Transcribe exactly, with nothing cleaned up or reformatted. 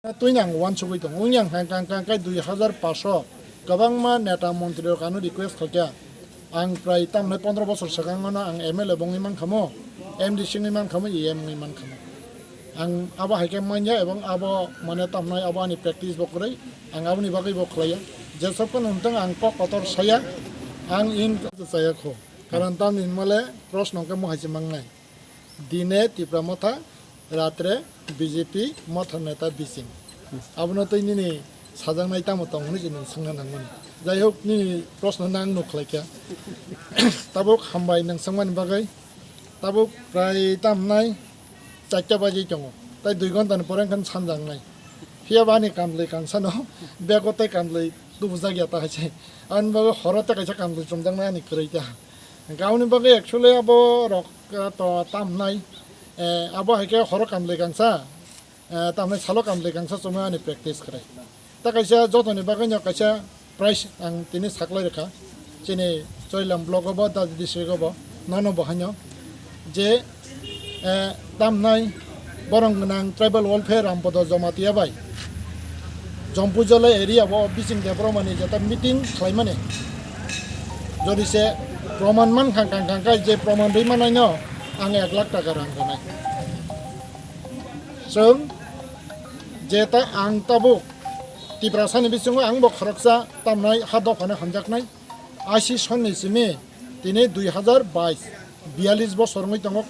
Twini ang uansugwi tongo. Wngya hwnkha kang kang kang kai dui hazar paso kwbangma neta montri rok ano request khaikha. Ang prai tamnai pondro bosor swkang ano ang M L A bo wngwi mankhamo, M D C wngwi mankhamo, E M wngwi mankhamo. Ang abo hai khe manya ebong abo mane tamnai abo ani practice bo kwrwi, ang aboni bagwi bo khlaiya. Jesok phano wngtong ang kok kotor saya, ang in chaya kho. Karon tamni hwnmale proshno hwnkhe mo hai se mangnai. Dine Tipra Motha, ratre B J P Motha neta bising. Abono tei nini sajaknai tamo tong hwnwi se nwng swngna nangmani. Jai hok, nini proshno no ang nuk khlaikha. Tabuk hambai nwng swngmani bagwi. Tabuk prai tamnai charta baji tongo. Tai dui ghonta ni pore wngkha sanjaknai. Phiya ba ani kamlwi kangsano bego tei kamlwi tubujak ya ta hai se. Ani bagwi horo tei kaisa kamlwi chumjaknai ani kwrwi ta. Hwnkhe aboni bagwi actually abo rok, eh, to tamnai, eh, abo hai khe horo kamlwi kangsa, eh, tamnai salo kamlwi kangsa chumui ani practice khlai. Ta kaisa jotoni bagwino kaisa prize ang tini saklai rwkha. Chini Choilam block o bo, Dadi district o bo, nono bo haino. Je, eh, tamnai borong gwnang tribal welfare Rampodo Jamatia bai Jompujala area o bising Debbarmani jeta meeting khlaimani. Jodi se proman mankha kang kang kai je proman rwi manaino ang ek lakh taka rang rwnai. Chwng jeta ang tabuk Tiprasani bisingo ang bo khoroksa tamnai ha dophano hamjaknai. Ashi sonni simi tini dui hazar bais, biyalish bosor wngwi tongo,